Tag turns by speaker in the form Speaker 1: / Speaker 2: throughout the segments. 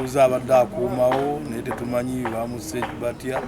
Speaker 1: Omutuuze abadde akuumawo naye tetumanyi bamusse batya,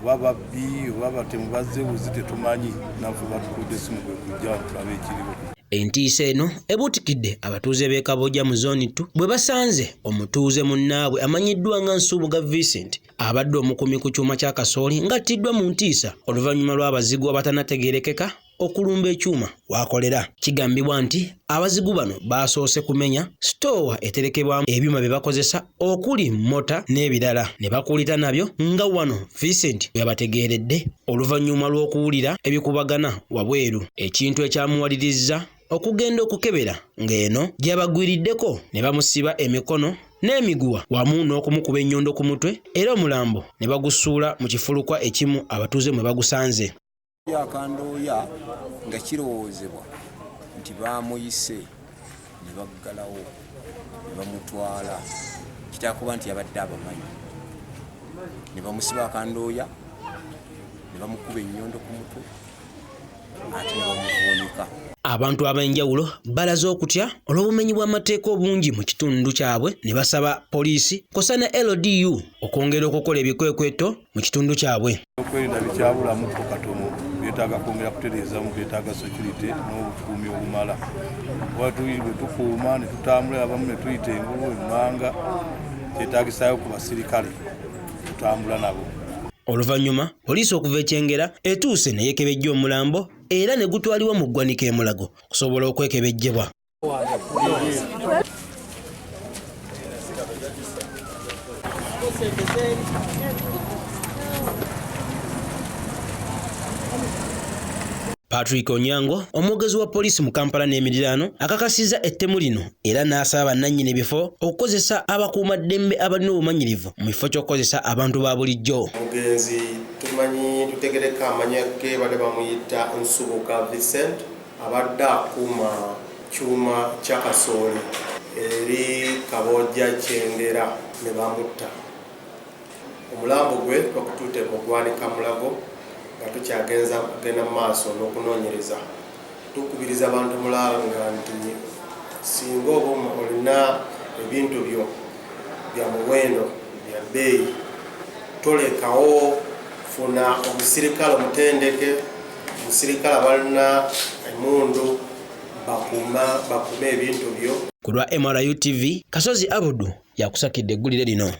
Speaker 1: oba babbi oba batemu bazze buzi, tetumanyi. Naffe batukudde essimu kwe kujja wano tulabe ekiriwo.
Speaker 2: Entiisa eno ebuutikidde abatuuze b'e Kabojja mu Zooni 2 bwe basanze omutuuze munnaabwe amanyiddwa nga Nsubuga Vincent abadde omukuumi ku kyuma kya kasooli ng'attiddwa mu ntiisa oluvannyuma lw'abazigu abatanategeerekeka okulumba ekyuma w'akolera. Kigambibwa nti abazigu bano baasoose kumenya sitoowa eterekebwamu ebyuma bye bakozesa okuli mmota n'ebirala ne bakuulita nabyo nga wano Vincent we yabategeeredde oluvannyuma lw'okuwulira ebikubagana wabweru ekintu ekyamuwalirizza okugenda okukebera ng'eno gy'abagwiriddeko ne bamusiba emikono n'emiguwa wamu n'okumukuba ennyondo ku mutwe era omulambo ne bagusuula mu kifulukwa ekimu abatuuze mwe bagusanze.
Speaker 3: Akandooya nga kirowoozebwa nti baamuyise ne baggalawo ne bamutwala, kitakuba nti yabadde abamanyi, ne bamusiba akandooya ne bamukuba ennyondo ku mutwe ate ne bamuvuunika.
Speaker 2: Abantu ab'enjawulo balaze okutya olw'obumenyi bw'amateeka obungi mu kitundu kyabwe ne basaba poliisi kw'ossa ne LDU okwongera okukola ebikwekweto mu kitundu kyabwe.
Speaker 1: Okwerinda bikyabulamuko katono, byetaaga kwongera kutereezamu, byetaaga security n'obukuumi obumala. Kuba bwe tukuuma ne tutambula abamu ne tuyita engulu emmanga, kyetaagisaayo ku basirikale tutambula nabo.
Speaker 2: Oluvannyuma poliisi okuva e Kyengera etuuse ne yeekebejja omulambo era ne gutwalibwa mu ggwanika e Mulago okusobola okwekebejjebwa. Patrick Onyango, omwogezi wa poliisi mu Kampala n'emiriraano, akakasizza ettemu lino era n'asaba bannannyini bifo okukozesa abakuumaddembe abalina obumanyirivu mu kifo ky'okukozesa abantu ba bulijjo.
Speaker 4: Omugenzi tumanyi tutegereka amanya ge badde bamuyita Nsubuga Vincent, abadde akuuma kyuma kya kasooli eri Kabojja Kyengera ne bamutta. Omulambo gwe twakututte mu ggwanika Mulago nga tukyagenza kugenda mu maaso n'okunoonyereza. Tukubiriza abantu mulanga nti singa oba olina ebintu byo bya muwendo, bya bbeeyi, tolekawo, funa omusirikale omutendeke, omusirikale abalina emmundu bakuume ebintu byo.
Speaker 2: Ku lwa MRU TV, Kasozi Abudu yakusakidde eggulire lino.